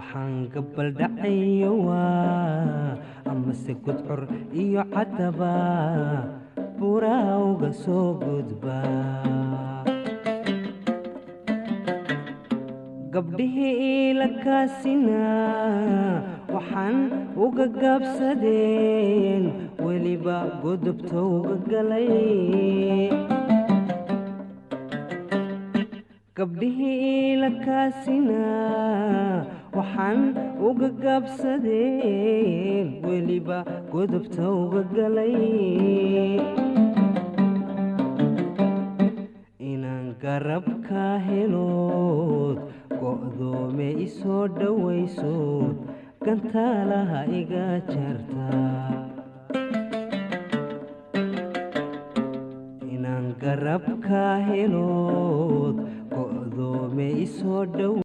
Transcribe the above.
Waxaan gabaldhacayo waa amase gudcur iyo caddaba buraa uga soo gudba. Gabdhihii iila kaasina waxaan uga gaabsadeen, weliba godobta uga galay. Gabdhihii iila kaasina waxaan uga gaabsadeen, weliba godobta uga galay. Inaan garabka helood go'doome isoo dhowayso, gantaalaha iga jarta. Inaan garabka helood go'doome isoo dhow.